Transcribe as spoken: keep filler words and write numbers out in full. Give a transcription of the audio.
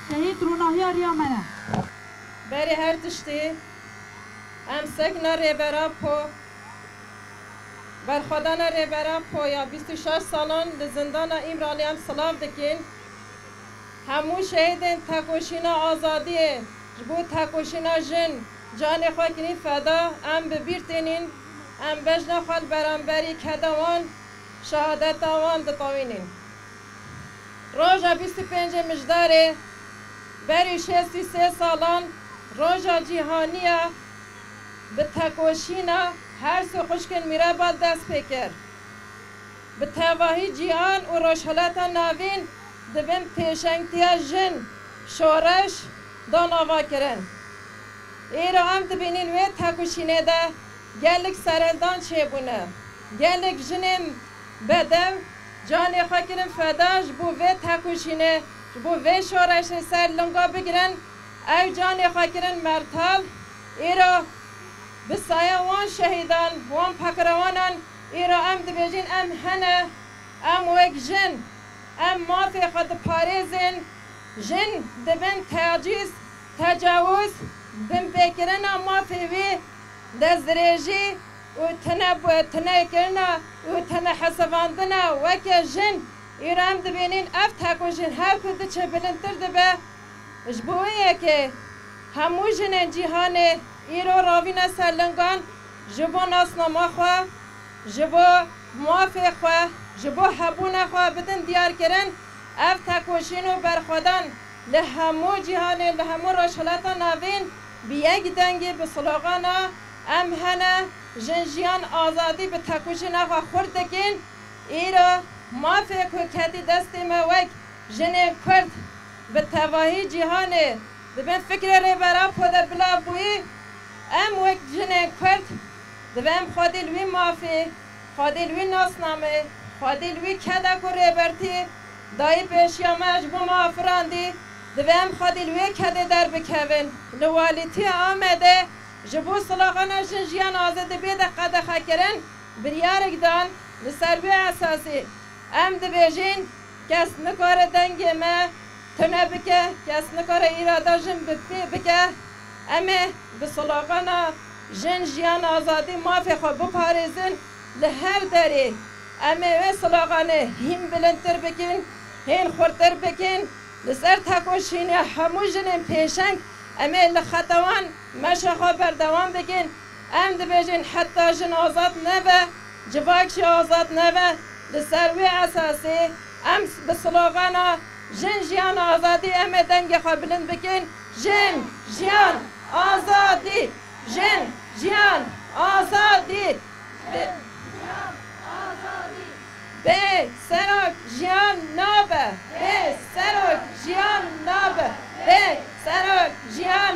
Şehîd rûnahiya riya me ne. Berê her tiştî, em sekna Rêber Apo, berxwedana Rêber Apo ya bîst û şeş salan li zindana Îmralî em silav dikin. Hemû şehîdên tekoşîna azadiyê ji bo tekoşîna jin canê xwe kirîn feda, em bi bîr tînin, em bejna xwe li beramberî keda wan, şehadeta wan ditewînin. Roja bîst û pêncê Mijdarê berî şêst û sê salan roja cîhanî ya bi tekoşîna her sê xwişkên Mîrebad dest pê kir. Bi tevahî cîhan û Rojhilata Navîn di bin pêşengtiya jin, şoreş, dan avakirin. Îro em dibînin wê tekoşînê de gelek serhildan çêbûne. Gelek jinên bedew canê xwe kirin feda ji bo vê tekoşînê, ji bo vê şoreşê ser linga bigirin. Ew canê xwe kirin mertal. Îro bi saya wan şehîdan, wan pekrewanan, îro em dibêjin em hene, em wek jin, em mafê xwe diparêzin. Jin di bin tecîz, tecawuz, binpêkirina mafê wî destdirêjî û tine, tinekirina û tinehesibandina weke jin, îro em dibînin ev tekoşîn her ku diçe bilindtir dibe. Ji bo wê yekê hemû jinên cîhanê îro ravîne ser lingan ji bo nasnama xwe, ji bo mafê xwe, ji bo hebûna xwe bidin diyarkirin. Ev tekoşîn û berxwedan li hemû cîhanê, li hemû Rojhilata Navîn bi yek dengî bi slogana "Em hene, jin, jiyan, azadî" bi tekoşîna xwe xurt dikin. Îro mafê ku ketî destê me wek jinên Kurd bi tevahî cîhanê di bin fikrê Rêber Apo de bila bûyî, em wek jinên Kurd divê em xwedî li wî mafê, xwedî li wî nasnamê, xwedî li wî kede ku Rêbertî dayî pêşiya me ji bo me afirandî, divê em xwedî li wê kedê derbikevin. Li Walîtiya Amedê ji bo slogana "Jin, jiyan, azadî" bê de qedexekirin, biryarek dan. Li ser wê esasî em dibêjin, kes nikare dengê me tune bike, kes nikare îrada jin bi pê bike. Em ê bi slogana "Jin, jiyan, azadî" mafê xwe biparêzin. Li her derê em ê wê sloganê hîn bilindtir bikin, hîn xurttir bikin. Li ser tekoşîna hemû jinên pêşeng em ê li xeta wan meşa xwe berdewam bikin. Em dibêjin heta jin azad nebe, civak jî azad nebe. Li ser wê esasê em bi slogana "Jin, jiyan, azadî" em ê dengê xwe bilind bikin. Jin, jiyan, azadî! Jin, jiyan, azadî! Bi- Bê serok jiyan nabe. Bê serok jiyan nabe. Bê serok jiyan